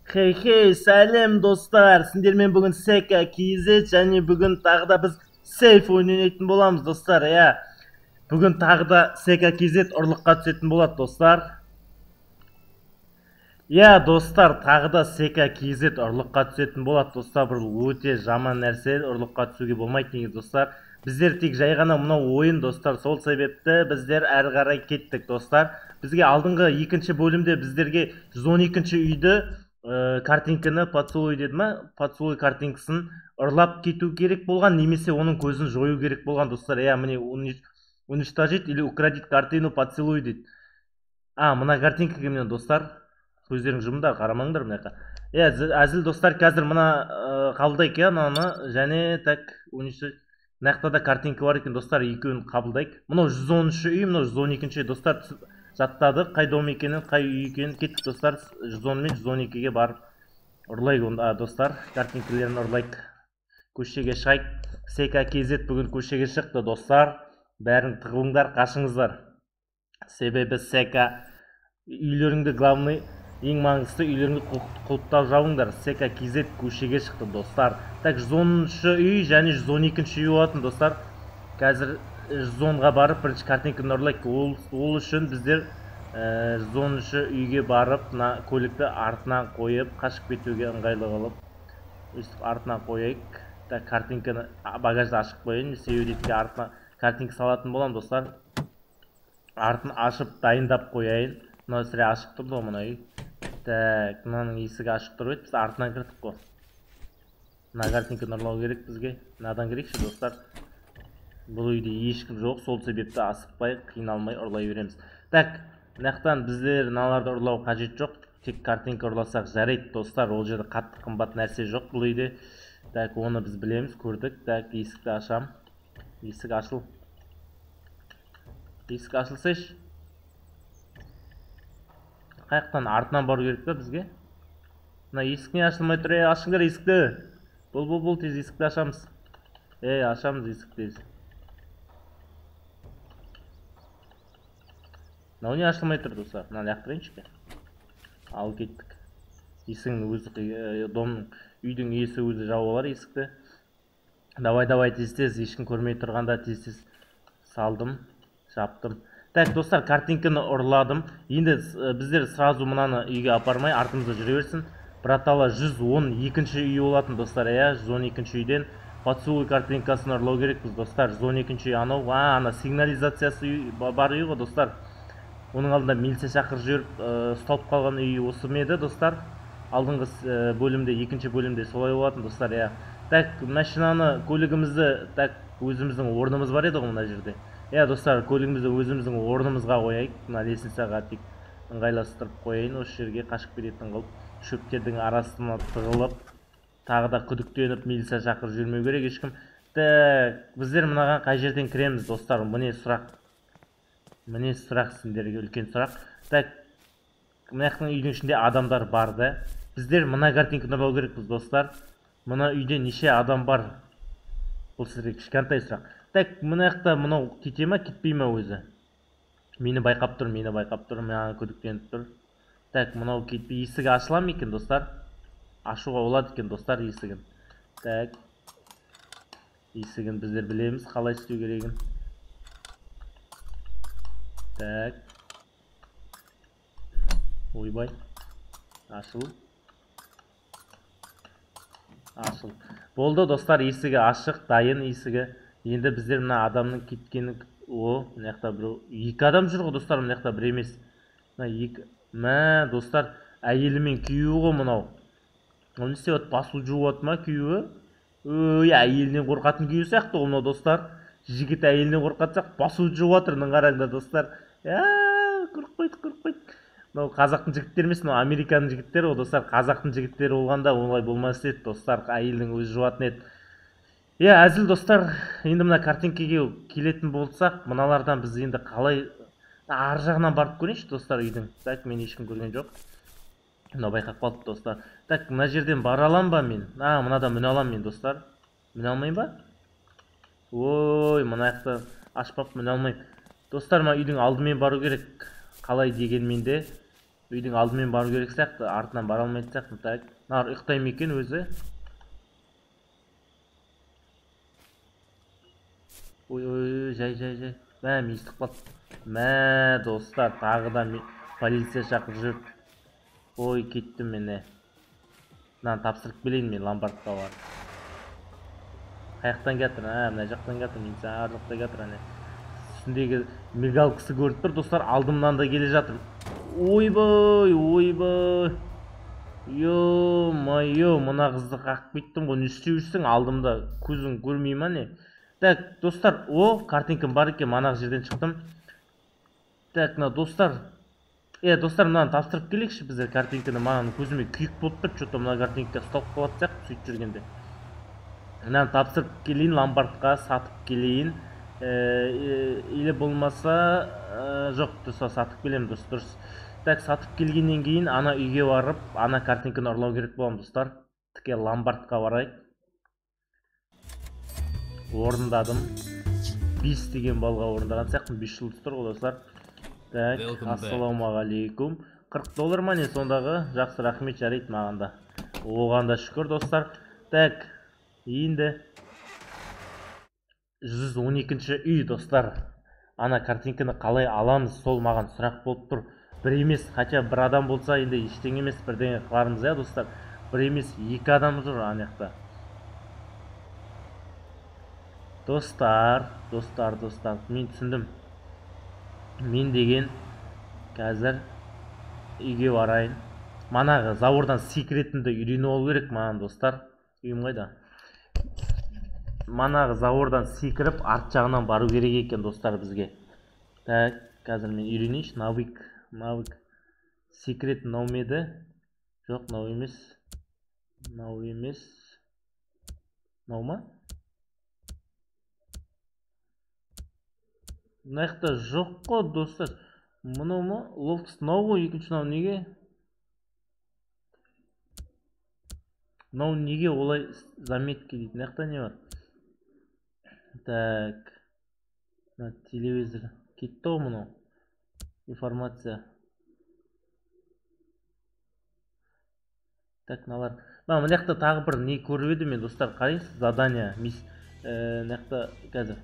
Хей, хей, сәлем достар. Сендермен бүгін Сека KZ және бүгін тағы да біз сейф ойнайтын боламыз, достар. Иә. Бүгін тағы да Сека KZ ұрлыққа түсетін болады, достар. Иә, достар, тағы да Сека KZ ұрлыққа түсетін болады, достар. Бұл өте жаман нәрсе, ұрлыққа түсуге болмайды негізі, достар. Біздер тек жай ғана мынау ойын, достар. Сол себепті біздер әрі қарай кеттік, достар. Бізге алдыңғы екінші бөлімде біздерге 112-ші үйді картинканы поцелуй деді ма? Поцелуй картинкасын ұрлап кету керек болған, немесе оның көзін жою керек болған, достар. Иә, міне уничтожить или украдить картину поцелуй дейді. А, мына картинкаға міне, достар, көздерің жұмыңдар, қарамаңдар мына жаққа. Иә, әзіл, достар, қазір мына қабылдайық, иә, мынаны және так уничтожить. Мына жақта да картинка бар екен, достар, екеуін қабылдайық. Мынау 110-шы үй, мынау 112-ші үй, достар. Жаттадық қай дом екенін, қай үй екенін. Кеттік, достар, 110 мен 112-ге барып ұрлайық онда, достар, картинкалерін ұрлайық. Көшеге шығайық. Сека KZ бүгін көшеге шықты, достар. Бәрін тығылыңдар, қашыңыздар. Себебі Сека үйлеріңді, главный, ең маңыздысы үйлеріңді құлыптап жабыңдар. Сека KZ көшеге шықты, достар. Так, 110-шы үй және 112-ші үй болатын, достар. Қазір 110-ға барып бірінші картинканы ұрлайық. Ол үшін біздер 110-шы үйге барып, мына көлікті артынан қойып, қашып кетуге ыңғайлы қылып, өстіп артынан қояйық. Так, картинканы багажды ашып қояйын. Себебі дейтінге артына картинка салатын боламын, достар. Артын ашып дайындап қояйын. Мынау сірә ашық тұрды ғой, мына үй. Так, мынаның есігі ашық тұрып еді, біз артынан кірдік қой. Мына картинканы ұрлау керек бізге. Мынадан кірейікші, достар. Бұл үйде ешкім жоқ, сол себепті асықпай, қиналмай ұрлай береміз. Так, мына жақтан біздер мыналарды ұрлау қажет жоқ. Тек картинка ұрласақ жарайды, достар. Ол жерде қатты қымбат нәрсе жоқ бұл үйде. Так, оны біз білеміз, көрдік. Так, есікті ашам. Есік ашыл. Есік ашылсайшы. Қай жақтан, артынан бару керек па бізге? Мына есік не ашылмай тұр? Ей, ашыңдар есікті. Бол, бол, бол, тез есікті ашамыз. Ей, ашамыз есікті тез. Мынау не ашылмай тұр, достар? Мынаны лақтырайыншы. Ал кеттік. Есігінің өзі, домның, үйдің иесі өзі жауып алар есікті. Давай, давай, тез-тез, ешкім көрмей тұрғанда тез-тез салдым, жаптым. Так, достар, картинканы ұрладым. Енді біздер сразу мынаны үйге апармай, артымызда жүре берсін. Братала 112-ші үй болатын, достар, иә, 112-ші үйден поцелуй картинкасын ұрлау керекпіз, достар. 112-ші үй анау, ана сигнализациясы үй, бар үй ғой, достар. Оның алдында милиция шақырып жіберіп, ұсталып қалған үй осы ма еді, достар? Алдыңғы бөлімде, екінші бөлімде солай болатын, достар, иә. Так, машинаны, көлігімізді, так, өзіміздің орнымыз бар еді ғой мына жерде. Иә, достар, көлігімізді өзіміздің орнымызға қояйық. Мына лестницаға тек ыңғайластырып қояйын, осы жерге қашып кететін қылып, шөптердің арасына тығылып, тағы да күдіктеніп милиция шақырып жүрмеу керек ешкім. Так, біздер мынаған қай жерден кіреміз, достар? Міне сұрақ. Міне сұрақ сендерге, үлкен сұрақ. Так, мына жақтың үйдің ішінде адамдар бар да. Біздер мына картинканы ұрлау керекпіз, достар. Мына үйде неше адам бар? Бұл сіздерге кішкентай сұрақ. Так, мына жақта мынау кете ма, кетпей ма өзі? Мені байқап тұр, мені байқап тұр, маған күдіктеніп тұр. Так, мынау кетпей, есігі ашыла ма екен, достар? Ашуға болады екен, достар, есігін. Так, есігін біздер білеміз қалай істеу керегін. Так. Ойбай. Ашыл. Ашыл. Болды, достар, есігі ашық, дайын есігі. Енді біздер мына адамның кеткенін, о, мына жақта біреу, екі адам жүр ғой, достар, мына жақта бір емес. Мына екі, мә, достар, әйелі мен күйеуі ғой мынау. Ол не істеп жатыр? Басу жуып жатыр ма күйеуі? Өй, әйелінен қорқатын күйеуі сияқты ғой мынау, достар. Жігіт әйелінен қорқатын сияқты, басу жуып жатыр, мына қараңдар, достар. Ә, көріп қойдық, көріп қойдық. Мынау қазақтың жігіттері емес, мынау американың жігіттері ғой, достар. Қазақтың жігіттері болғанда олай болмас еді, достар. Әйелдің өзі жуатын еді. Иә, әзіл, достар, енді мына картинкеге келетін болсақ, мыналардан біз енді қалай ар жағынан барып көрейінші, достар, үйдің. Так, мені ешкім көрген жоқ. Мынау байқап қалды, достар. Так, мына жерден бара алам ба мен? А, мынадан міне алам мен, достар. Міне алмаймын ба? Ой, мына жақты ашпап міне алмаймын. Достар, мына үйдің алдымен бару керек. Қалай дегенмен де Үйдің алдымен бару керек сияқты, артынан бара алмайтын сияқтымын. Так, мыналар ұйықтай ма екен өзі? Ой, ой, жай, жай, жай. Мә, мен естіп қалдым. Мә, достар, тағы да полиция шақырып жүр. Ой, кеттім мені. Мынаны тапсырып келейін мен ломбардқа барып. Қай жақтан келатыр? Ә, мына жақтан келатыр, мен ар жақта келатыр, әне. Үстіндегі мигалкасы көріп тұр, достар, алдымнан да келе жатыр. Ойбай, ойбай. Ё-моё, мына қызды қағып кеттім ғой. Не істеп жүрсің алдымда? Көзің көрмей ма не? Так, достар, о, картинкам бар екен, манағы жерден шықтым. Так, мына достар. Достар, мынаны тапсырып келейікші біздер картинканы. Маған көзіме күйік болып тұр, чё-то мына картинка ұсталып қалатын сияқты сөйтіп жүргенде. Мынаны тапсырып келейін, ломбардқа сатып келейін. Или болмаса, жоқ, дұрыс, сатып келемін, дұрыс, дұрыс. Так, сатып келгеннен кейін ана үйге барып, ана картинканы ұрлау керек боламын, достар. Тіке ломбардқа барайық. Орындадым. 5 деген балға орындаған сияқтымын. 5 жұлдыз тұр ғой, достар. Так, ассалаумағалейкум. 40 доллар ма не сондағы? Жақсы, рахмет, жарайды маған да. Оған да шүкір, достар. Так, енді 112-ші үй, достар. Ана картинканы қалай аламыз, сол маған сұрақ болып тұр. Бір емес, хотя бір адам болса енді ештеңе емес, бірдеңе қылармыз, иә, достар. Бір емес, екі адам жүр ана жақта. Достар, достар, достар, мен түсіндім. Мен деген қазір үйге барайын. Манағы забордан секретімді үйреніп алу керек маған, достар. Үйім қайда? Манағы забордан секіріп арт жағынан бару керек екен, достар, бізге. Так, қазір мен үйренейінші. Навык, навык. Секрет мынау ма еді? Жоқ, мынау емес. Мынау емес. Мынау ма? Мына жақта жоқ қой, достар. Мынау ма? Ловкость мынау ғой, екінші мынау неге? Мынау неге олай заметки дейді? Мына жақта не бар? Так. Мына телевизор кетті ғой мынау. Информация. Так, мыналар. Мына жақта тағы бір не көріп едім мен, достар, қарайсыз, задание. Мына жақта қазір.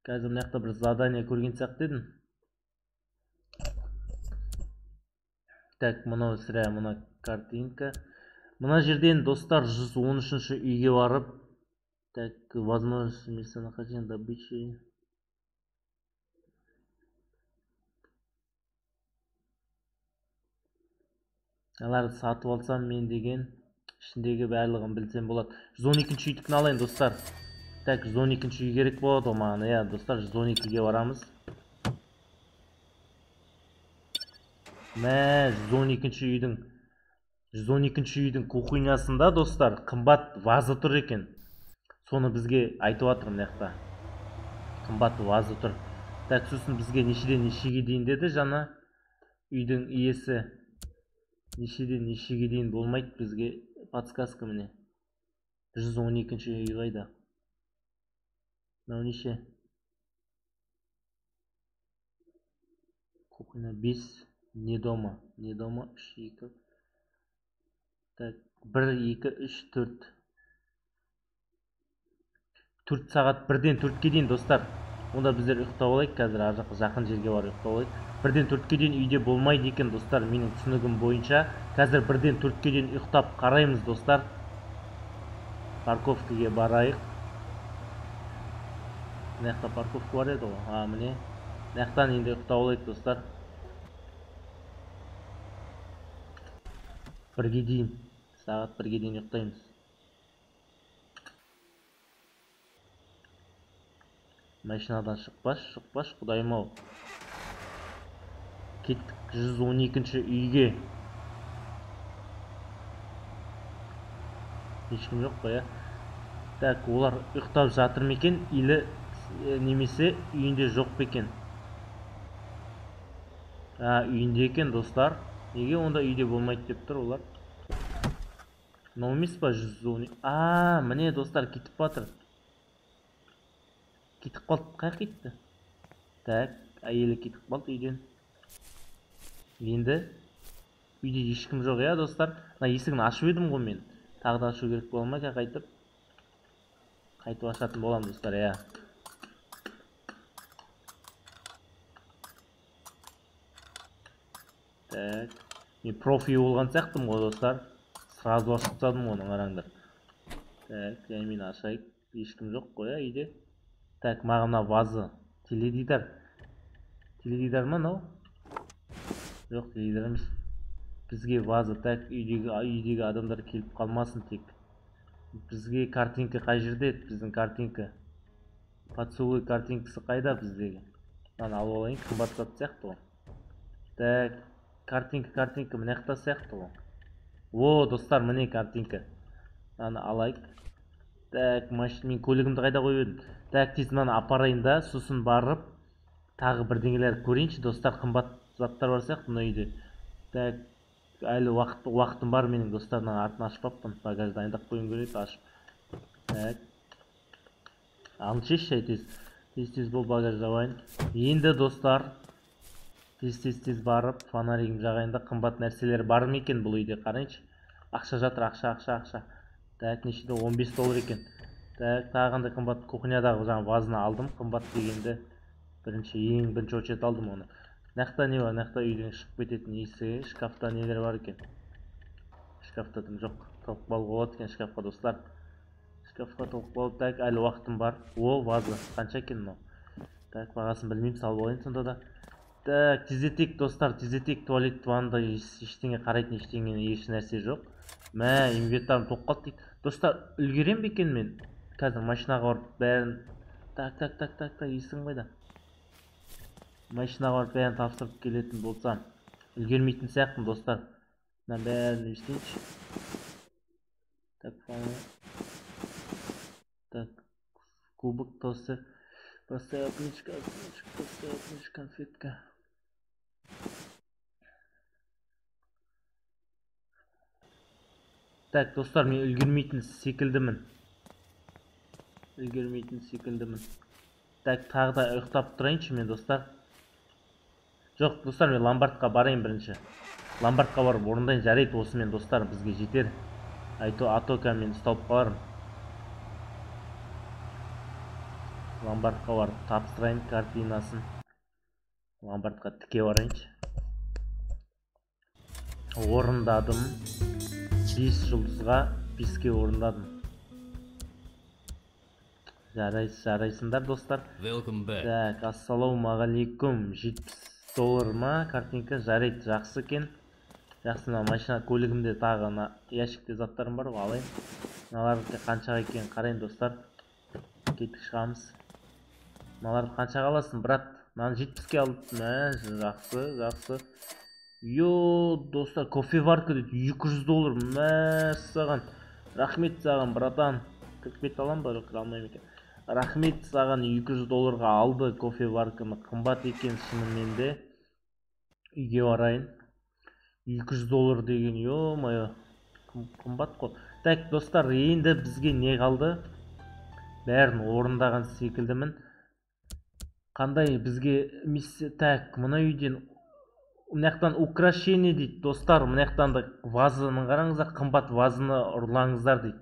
Қазір мына жақта бір задание көрген сияқты едім. Так, мынау сірә, мына картинка. Мына жерден, достар, 113-ші үйге барып, так, возможность местонахождения добычи. Аларды сатып алсам мен деген ішіндегі барлығын білсем болады. 112-ші үйдікін алайын, достар. Так, 112-ші үй керек болады ғой маған. Иә, достар, 112-ге барамыз. Мә, 112-ші үйдің, 112-ші үйдің кухнясында, достар, қымбат ваза тұр екен. Соны бізге айтып жатыр мына жақта. Қымбат ваза тұр. Так, сосын бізге нешеден нешеге дейін деді жаңа үйдің иесі. Нешеден нешеге дейін болмайды бізге подсказка міне. 112-ші үй қайда? Мынау неше? Кухня 5, не дома, не дома 3, 2. Так, 1, 2, 3, 4. 4 сағат 1-ден 4-ке дейін, достар. Онда біздер ұйықтап алайық, қазір ар жаққа жақын жерге барып ұйықтап алайық. 1-ден 4-ке дейін үйде болмайды екен, достар, менің түсінігім бойынша. Қазір 1-ден 4-ке дейін ұйықтап қараймыз, достар. Парковкаге барайық. Мына жақта парковка бар еді ғой. А, міне. Мына жақтан енді ұйықтап алайық, достар. 1-ге дейін. Сағат 1-ге дейін ұйықтаймыз. Машинадан шықпаш, шықпаш, құдайым ау. Кеттік 112-ші үйге. Ешкім жоқ қой, иә? Так, олар ұйықтап жатыр ма екен, или немесе үйінде жоқ па екен? А, үйінде екен, достар. Неге онда үйде болмайды деп тұр олар? Мынау емес па 112? А, міне, достар, кетіп батыр. Кетіп қалды, қаяққа кетті? Так, әйелі кетіп қалды үйден. Енді Үйде ешкім жоқ, иә, достар. Мына есігін ашып едім ғой мен. Тағы да ашу керек бола ма екен қайтып? Қайтып ашатын боламын, достар, иә. Так, мен профи болған сияқтымын ғой, достар. Сразу ашып тастадым оны, қараңдар. Так, жаймен ашайық. Ешкім жоқ қой, иә, үйде. Так, маған мына ваза. Теледидар. Теледидар ма мынау? Жоқ, теледидар емес. Бізге ваза. Так, үйдегі адамдар келіп қалмасын тек. Бізге картинка қай жерде еді? Біздің картинка. Поцелуй картинкасы қайда біздегі? Мынаны алып алайын, қымбат зат сияқты ғой. Так, картинка мына жақта сияқты ғой. О, достар, міне картинка. Мынаны алайық. Так, мен көлігімді қайда қойып едім? Так, тез мынаны апарайын да, сосын барып тағы бірдеңелер көрейінші, достар, қымбат заттар бар сияқты мына үйде. Так, әлі уақытым бар менің, достар, мынаның артын ашпаппын. Багаж дайындап қоюым керек, ашып. Так. Алын шешші, әй, тез. Тез-тез бол, багаж жабайын. Енді, достар, тез-тез-тез барып, фонаригім жағайын да, қымбат нәрселер бар ма екен бұл үйде, қарайыншы. Ақша жатыр, ақша, ақша, ақша. Так, нешеде? 15 доллар екен. Так, тағы қандай қымбат? Кухнядағы жаңа вазаны алдым, қымбат дегенді ең бірінші очередь алдым оны. Мына не бар? Мына үйден шығып кететін есігі, шкафта нелер бар екен? Шкафта дым жоқ. Толып қалуға болады екен шкафқа, достар. Шкафқа толып қалып, так, әлі уақытым бар. О, ваза. Қанша екен мынау? Так, бағасын білмеймін, салып алайын сонда да. Так, тездетейік, достар, тездетейік. Туалет, ваннада ештеңе қарайтын ештеңе, еш нәрсе жоқ. Мә, инвентарым толып қалды дейді. Достар, үлгерем бе екен мен? Қазір машинаға барып бәрін. Так, так, так, так, так, есігім қайда? Машинаға барып бәрін тапсырып келетін болсам, үлгермейтін сияқтымын, достар. Мына бәрін істейінші. Так, так, кубок, тостер, простая отмычка, отмычка, простая отмычка, конфетка. Так, достар, мен үлгермейтін секілдімін. Үлгермейтін секілдімін. Так, тағы да ұйықтап тұрайыншы мен, достар. Жоқ, достар, мен ломбардқа барайын бірінші. Ломбардқа барып орындайын, жарайды, осымен, достар, бізге жетер. Атока мен ұсталып қалармын. Ломбардқа барып тапсырайын картинасын. Ломбардқа тіке барайыншы. Орындадым. 5 жұлдызға 5-ке орындадым. Жарайсыңдар, достар. Welcome back. Так, ассалаумағалейкум. 70 доллар ма картинка? Жарайды, жақсы екен. Жақсы, мына машина көлігімде тағы мына ящикте заттарым бар ғой, алайын. Мыналарды қаншаға екенін қарайын, достар. Кеттік, шығамыз. Мыналарды қаншаға аласың, брат? Мынаны 70-ке алдым. Мә, жақсы, жақсы. Йо, достар, кофеварка дейді, 200 доллар. Мә, саған. Рахмет саған, братан. Кіріп кете аламын ба? Жоқ, кіре алмаймын екен. Рахмет саған, 200 долларға алды кофеварканы. Қымбат екен шынымен де. Үйге барайын. 200 доллар деген, ё-моё, қымбат қой. Так, достар, енді бізге не қалды? Бәрін орындаған секілдімін. Қандай бізге миссия? Так, мына үйден, мына жақтан украшение дейді, достар. Мына жақтан да вазаны қараңыздар, қымбат вазаны ұрлаңыздар дейді.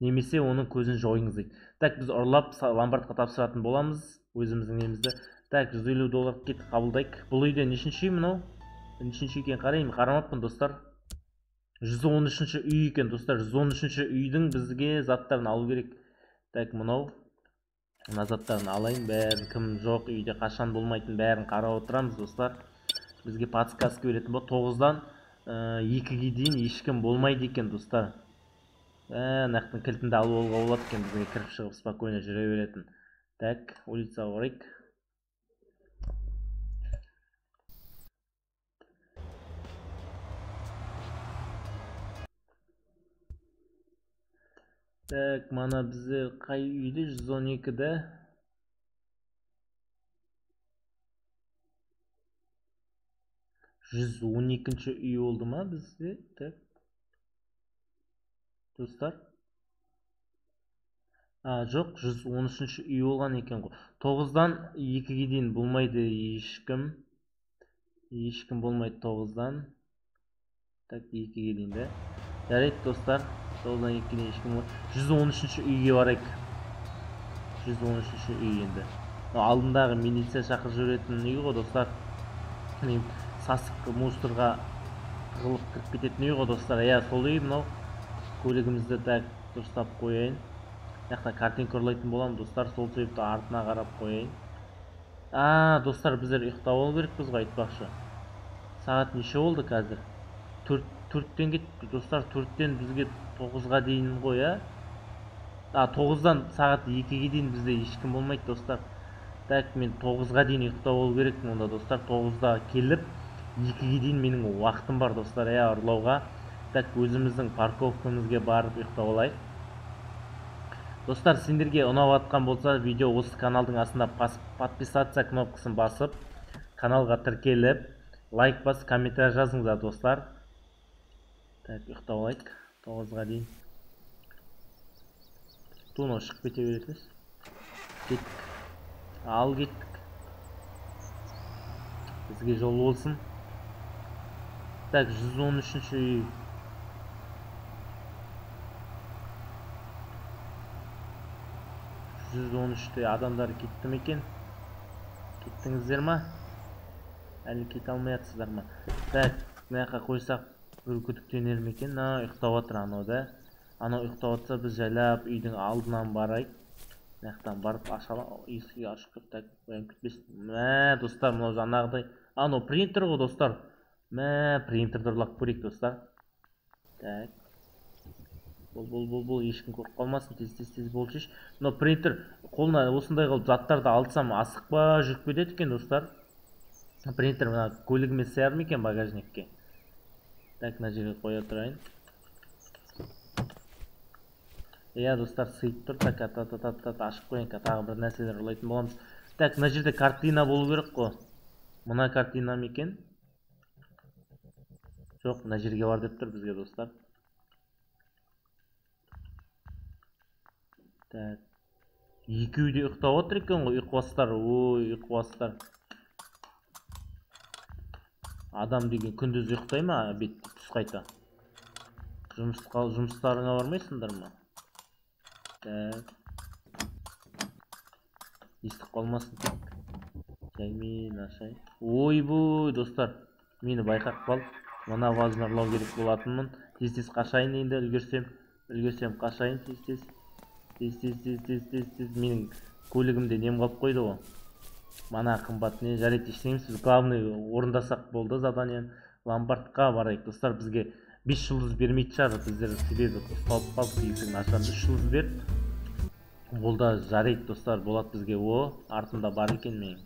Немесе оның көзін жойыңыз дейді. Так, біз ұрлап ломбардқа тапсыратын боламыз өзіміздің немізді. Так, 150 доллар кетіп қабылдайық. Бұл үйде нешінші үй мынау? Нешінші екенін қараймын, қарамаппын, достар. 113-ші үй екен, достар. 113-ші үйдің бізге заттарын алу керек. Так, мынау. Мына заттарын алайын. Бәрін кім жоқ үйде қашан болмайтын бәрін қарап отырамыз, достар. Бізге подсказка беретін болады. 9-дан 2-ге дейін ешкім болмайды екен, достар. Нақтың кілтін де алып алуға болады екен, бізге кіріп шығып спокойно жүре беретін. Так, улицаға барайық. Так, мана бізде қай үйде? 112-де. 112-ші үй болды ма бізде? Так. Достар. Жоқ, 113-ші үй болған екен ғой. 9-дан 2-ге дейін болмайды ешкім. Ешкім болмайды 9-дан. Так, 2-ге дейін да. Жарайды, достар. 9-дан 2-ге дейін ешкім болмайды. 113-ші үйге барайық. 113-ші үй енді. Алдындағы милиция шақырып жіберетін үй ғой, достар. Мен сасық мусорға тығылып кіріп кететін үй ғой, достар. Иә, сол үй мынау. Көлігімізді так дұрыстап қояйын. Мына жақта картинка ұрлайтын боламын, достар. Сол себепті артына қарап қояйын. Достар, біздер ұйықтап алу керекпіз ғой, айтпақшы. Сағат неше болды қазір? 4-тен кетті, достар. 4-тен бізге 9-ға дейін ғой, ә? 9-дан сағат 2-ге дейін бізде ешкім болмайды, достар. Так, мен 9-ға дейін ұйықтап алу керекпін онда, достар. 9-да келіп, 2-ге дейін менің уақытым бар, достар, иә, ұрлауға. Так, өзіміздің парковкамызға барып ұйықтап алайық. Достар, сендерге ұнап жатқан болса, видео осы каналдың астында подписаться кнопкасын басып, каналға тіркеліп, лайк басып, комментарий жазыңыздар, достар. Так, ұйықтап алайық 9-ға дейін. Туно шығып кете беретінбіз. Кеттік. Ал кеттік. Бізге жол болсын. Так, 113-ші үй. 113-те адамдар кетті ме екен? Кеттіңіздер ма? Әлі кете алмай жатсыздар ма? Так, мына жаққа қойсақ бір күдіктенер ме екен? Мына ұйықтап жатыр анау да. Анау ұйықтап жатса, біз жайлап үйдің алдынан барайық. Мына жақтан барып ашала, есікті ашып кіріп, так, оянып кетпесін. Мә, достар, мынау жаңағыдай. Анау принтер ғой, достар. Мә, принтерді ұрлап көрейік, достар. Так. Бол, бол, бол, бол, ешкім көріп қалмасын, тез, тез, тез бол, шеш. Мынау принтер қолына осындай қылып заттарды алсам, асықпа жүріп кетеді екен, достар. Принтер мына көлігіме сыяр ма екен багажникке? Так, мына жерге қоя тұрайын. Иә, достар, сыйып тұр. Так, ата, ата, ата, ата, ашып қояйын, тағы бір нәрселер ұрлайтын боламыз. Так, мына жерде картина болу керек қой. Мына картина ма екен? Жоқ, мына жерге бар деп тұр бізге, достар. Так. Екеуі де ұйықтап отыр екен ғой, ұйқыбастар. Ой, ұйқыбастар. Адам деген күндіз ұйықтай ма, обедте түс қайта? Жұмыстарыңа бармайсыңдар ма? Так. Естіп қалмасын тек. Жаймен ашайын. Ойбой, достар, мені байқап қалды. Мына вазаны ұрлау керек болатынмын. Тез-тез қашайын енді, үлгерсем. Үлгерсем қашайын тез-тез. Тез, тез, тез, тез, тез, тез. Менің көлігімде нем қалып қойды ғой. Мана қымбат не, жарайды, ештеңе емес. Біз главный орындасақ болды заданиені. Ломбардқа барайық, достар. Бізге 5 жұлдыз бермейтін шығар, біздер себебі ұсталып қалдық, есігін ашамыз. 3 жұлдыз берді. Ол да жарайды, достар, болады бізге. О, артында бар екен менің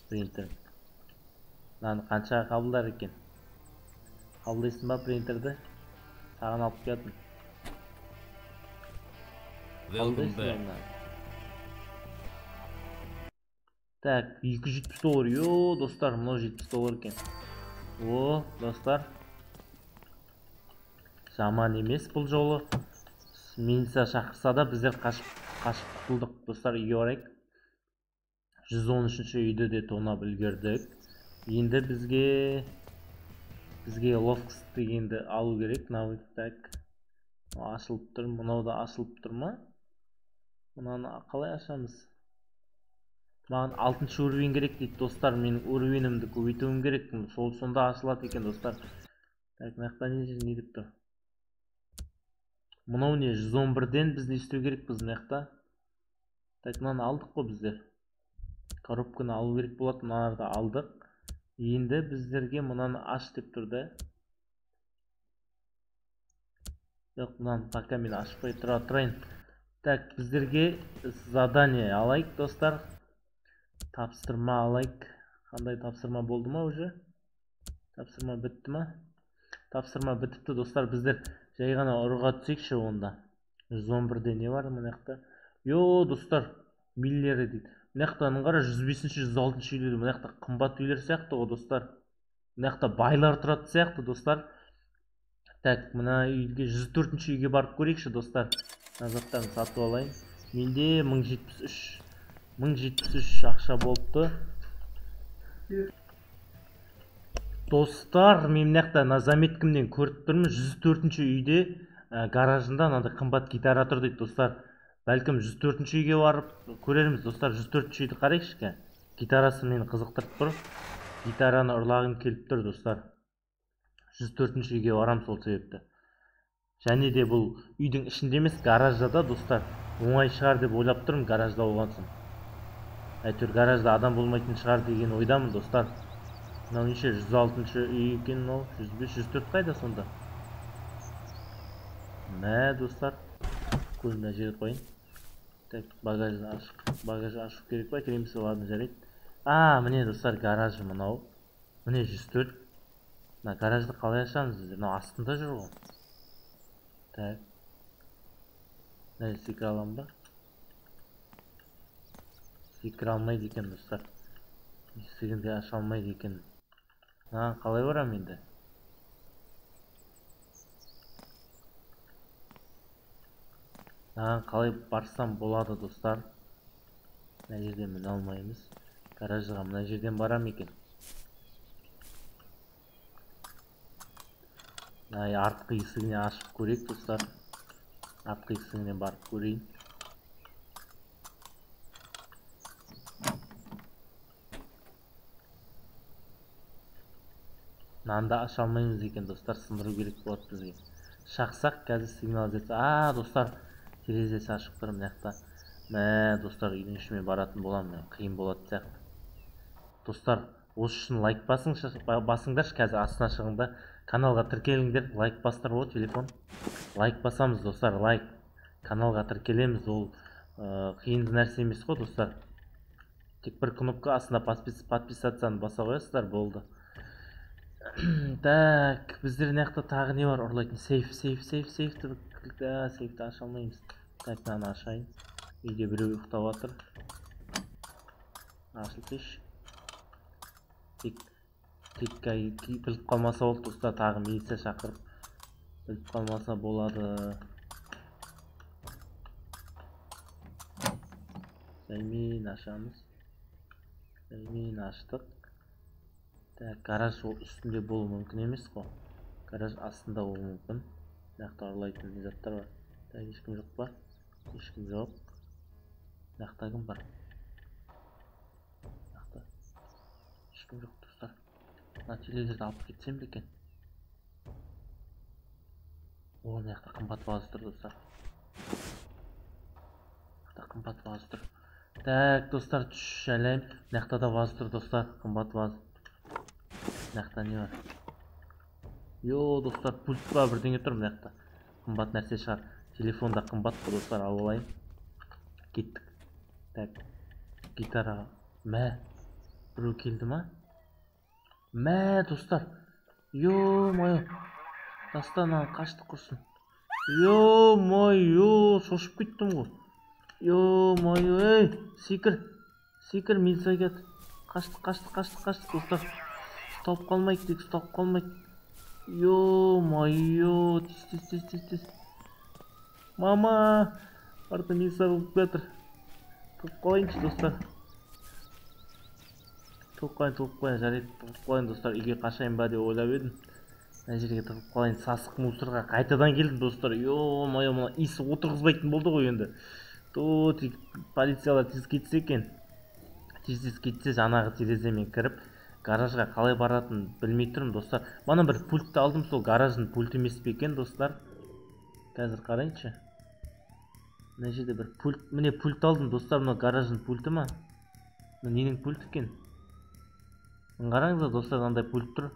принтер. Мынаны қаншаға қабылдар екен? Қабылдайсың ба принтерді? Саған алып келдім. Welcome back. Так, 270 доллар. Йо, достар, мынау 70 доллар екен. О, достар. Жаман емес бұл жолы. Милиция шақырса да біздер қашып құтылдық. Достар, үйге барайық. 113-ші үйді де тонап үлгердік. Енді бізге ловкость дегенді алу керек. Навык, так. Ашылып тұр, мынау да ашылып тұр ма? Мынаны қалай ашамыз? Маған 6-шы уровень керек дейді, достар. Менің уровенімді көбейтуім керек. Сол сонда ашылады екен, достар. Так, мына жақта не деп тұр? Мынау не? 111-ден біз не істеу керекпіз мына жақта? Так, мынаны алдық қой біздер. Коробканы алу керек болады, мыналарды алдық. Енді біздерге мынаны аш деп тұр да. Жоқ, мынаны пока мен ашпай тұра тұрайын. Так, біздерге задание алайық, достар. Тапсырма алайық. Қандай тапсырма болды ма уже? Тапсырма бітті ма? Тапсырма бітіпті, достар. Біздер жай ғана ұрыға түсейікші онда. 111-де не бар мына жақта? Йо, достар, миллері дейді. Мына жақтан қара, 105-ші, 106-шы үйлер. Мына жақта қымбат үйлер сияқты ғой, достар. Мына жақта байлар тұратын сияқты, достар. Так, мына үйге 104-ші үйге барып көрейікші, достар. Мына заттарын сатып алайын. Менде 1073 ақша болыпты. Достар, мен мына жақта мына заметкімнен көріп тұрмын, 104-ші үйде, гаражында мынандай қымбат гитара тұр дейді достар. Бәлкім 104-ші үйге барып көрерміз достар. 104-ші үйді қарайықшы кә. Гитарасы мені қызықтырып тұр. Гитараны ұрлағым келіп тұр достар. 104-ші үйге барам сол себепті. Және де бұл үйдің ішінде емес, гаражда да достар. Оңай шығар деп ойлап тұрмын гаражда болған соң. Әйтеуір гаражда адам болмайтын шығар деген ойдамын достар. Мынау неше? 106-шы үй екен мынау. 105, 104 қайда сонда? Мә достар. Көзін мына жерге қояйын. Так, багажды ашық. Багаж ашу керек па? Керек емес, ладно, жарайды. А, міне достар, гараж мынау. Міне 104. Мына гаражды қалай ашамыз біздер? Мынау астында жүр ғой. Так. Мына секіре аламын ба? Секіре алмайды екен достар. Есігін де аша алмайды екен. Мынаған қалай барамын енді? Мынаған қалай барсам болады достар? Мына жерден міне алмаймыз. Гаражға мына жерден барам екен. Мына артқы есігіне ашып көрейік достар. Артқы есігіне барып көрейін. Мынаны да аша алмаймыз екен достар, сындыру керек болады бізге. Шақсақ қазір сигнал жетсе. А, достар, терезесі ашық тұр мына жақта. Мә, достар, үйдің ішіме баратын боламын мен, қиын болады сияқты. Достар, осы үшін лайк басыңдаршы, қазір астына шығыңдар, каналға тіркеліңдер, лайк бастыр о телефон. Лайк басамыз достар, лайк. Каналға тіркелеміз, ол қиын нәрсе емес қой достар. Тек бір кнопка астына подписацияны баса қоясыздар, болды. Так, біздер мына жақта тағы не бар ұрлайтын? Сейф, сейф, сейф, сейфті, да, сейфті аша алмаймыз. Так, мынаны ашайын. Үйде біреу ұйықтап жатыр. Ашылсайшы. Тек біліп қалмаса болды достар, тағы милиция шақырып біліп қалмаса болады. Жаймен ашамыз. Жаймен аштық. Так, гараж ол үстінде болуы мүмкін емес қой. Гараж астында болуы мүмкін. Мына жақта ұрлайтын не заттар бар? Так, ешкім жоқ па? Ешкім жоқ. Мына жақта кім бар? Мына жақта ешкім жоқ достар. Мына телевизорды алып кетсем бе екен? О, мына жақта қымбат ваза тұр достар. Мына жақта қымбат ваза тұр. Так, достар, түш әлем. Мына жақта да ваза тұр достар, қымбат ваза. Мына жақта не бар? Йо, достар, пульт па бірдеңе тұр мына жақта. Қымбат нәрсе шығар. Телефон да қымбат қой достар, алып алайын. Кеттік. Так, гитара. Мә, біреу келді ма? Мә, достар. Ё-моё. Дастан қашты құрсын. Ё-моё, шошып кеттім ғой. Ё-моё, ей, секір. Секір, милиция келді. Қашты, қашты, қашты, қашты, достар. Ұсталып қалмайық, тек ұсталып қалмайық. Ё-моё, тез, тез, тез, тез, тез. Мама, арты милиция болып жатыр. Тығып қалайыншы, достар. Тығып қалайын, тығып қалайын, жарайды, тығып қалайын, достар. Үйге қашайын ба деп ойлап едім. Мына жерге тығып қалайын. Сасық мусорға қайтадан келдім, достар. Ё-моё, мына иісі отырғызбайтын болды ғой енді. То, тек полициялар тез кетсе екен. Тез-тез кетсе, жаңағы тереземен кіріп, гаражға қалай баратынын білмей тұрмын, достар. Мана бір пультті алдым, сол гараждың пульті емес пе екен, достар? Қазір қарайыншы. Мына жерде бір пульт, міне пульт алдым, достар. Мынау гараждың пульті ма? Мына ненің пульті екен? Мына қараңыздар, достар, мынандай пульт тұр.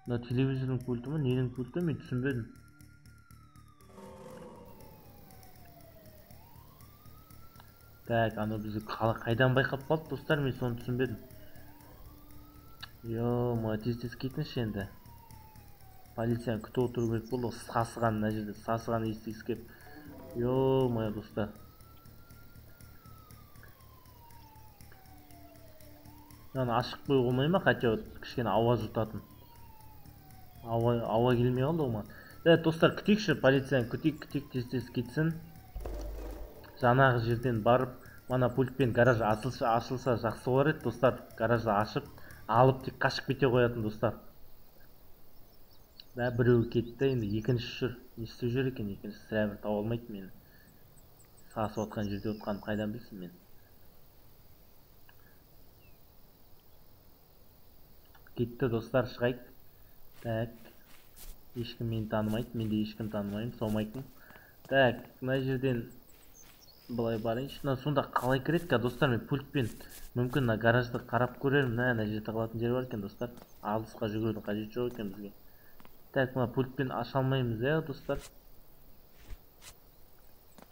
Мына телевизордың пульті ма, ненің пульті, мен түсінбедім. Так, анау бізді қайдан байқап қалды, достар, мен соны түсінбедім. Ё-моё, тез-тез кетіңізші енді. Полицияны күтіп отыру керек болды ғой, сасыған мына жерде, сасыған иіс иіскеп. Ё-моё, достар. Мынаны ашық қоюға болмай ма, хотя бы кішкене ауа жұтатын. Ауа келмей қалды ғой маған. Достар, күтейікші, полицияны күтейік, күтейік, тез-тез кетсін. Жаңағы жерден барып, мана пультпен гараж ашылса жақсы болар еді, достар. Гаражды ашып, алып тек қашып кете қоятын, достар. Да, біреуі кетті, енді екінші жүр. Не істеп жүр екен екінші? Сірә бір таба алмайды мені. Сасып отқан жерде отқанын қайдан білсін мен. Кетті достар, шығайық. Так. Ешкім мені танымайды, мен де ешкім танымаймын, саумайтын. Так, мына жерден былай барайыншы. Мына сонда қалай кіреді ка, достар? Мен пультпен мүмкін мына гаражды қарап көрермін. Мына жерде тығылатын жер бар екен, достар. Алысқа жүгірудің қажеті жоқ екен бізге. Так, мына пультпен аша алмаймыз, иә, достар.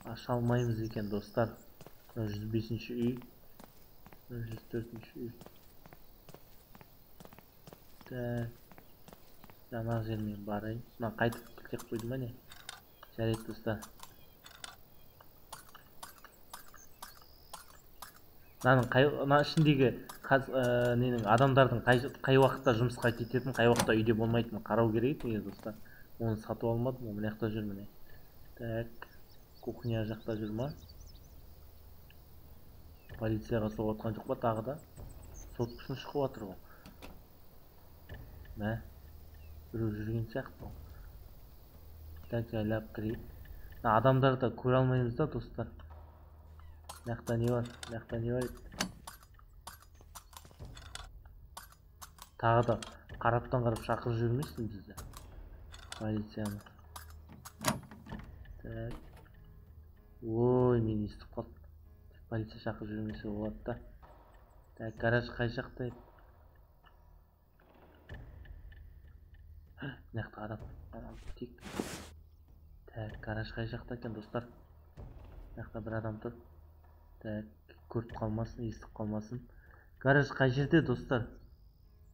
Аша алмаймыз екен, достар. Мына 105-ші үй. Мына 104-ші үй. Так. Жаңағы жермен барайын. Мына қайтып кілтеп қойды ма не? Жарайды, достар. Мынаның қай, мына ішіндегі ненің, адамдардың қай уақытта жұмысқа кететін, қай уақытта үйде болмайтынын қарау керек еді негізі, достар. Оны сатып алмадым, ол мына жақта жүр міне. Так, кухня жақта жүр ма? Полицияға соғып жатқан жоқ па тағы да? Соткасын шұқып жатыр ғой. Мә, біреу жүрген сияқты ғой. Так, жайлап кірейік. Мына адамдарды көре алмаймыз да, достар. Мына жақта не бар? Мына жақта не бар еді? Тағы да қараптан қарап шақырып жібермесін бізді. Полицияны. Так. Ой, мен естіп қалдым. Полиция шақырып жібермесе болады да. Так, гараж қай жақта еді? Мына жақта адам. Тек. Так, гараж қай жақта екен, достар? Мына жақта бір адам тұр. Так, көріп қалмасын, естіп қалмасын. Гараж қай жерде, достар?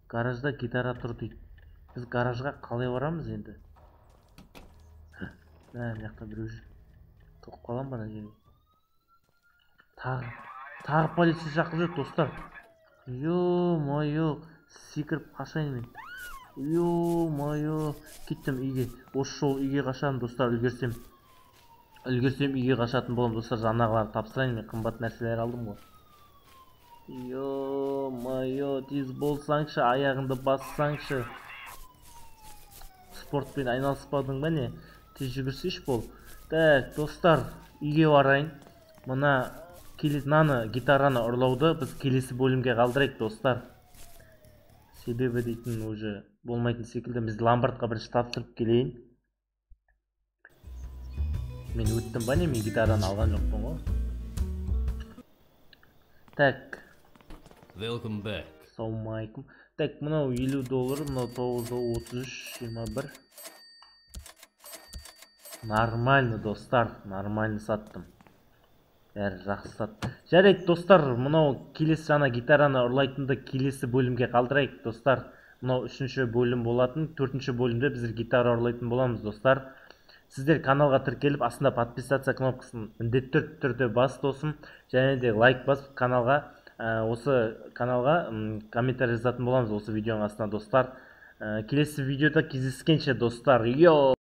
Гаражда гитара тұр дейді. Біз гаражға қалай барамыз енді? Мына жақта біреу жүр. Тоқып қалам ба ана жерге? Тағы полиция шақырып жүр, достар. Ё-моё, секіріп қашайын мен. Ё-моё, кеттім үйге. Осы жолы үйге қашамын, достар, үлгерсем. Үлгерсем үйге қашатын боламын, достар. Жаңағыларды тапсырайын, мен қымбат нәрселер алдым ғой. Ё-моё, тез болсаңшы, аяғыңды бассаңшы. Спортпен айналыспадың ба не? Тез жүгірсейші бол. Так, достар, үйге барайын. Мына мынаны, гитараны ұрлауды біз келесі бөлімге қалдырайық, достар. Себебі дейтін уже болмайтын секілді. Біз ломбардқа бірінші тапсырып келейін. Мен өттім ба не? Мен гитараны алған жоқпын ғой. Так. Welcome back. Ассалаумағалейкум. Так, мынау $50, мынау тоғыз, отыз үш, жиырма бір. Нормально, достар, нормально саттым. Бәрі жақсы сатты. Жарайды, достар, мынау келесі жаңа гитараны ұрлайтынды келесі бөлімге қалдырайық, достар. Мынау үшінші бөлім болатын, төртінші бөлімде біздер гитара ұрлайтын боламыз, достар. Сіздер каналға тіркеліп, астында подписаться кнопкасын міндетті түрде бас, досым, және де лайк басып каналға, осы каналға, комментарий жазатын боламыз осы видеоның астына, достар. Келесі видеода кездескенше, достар. Йоу!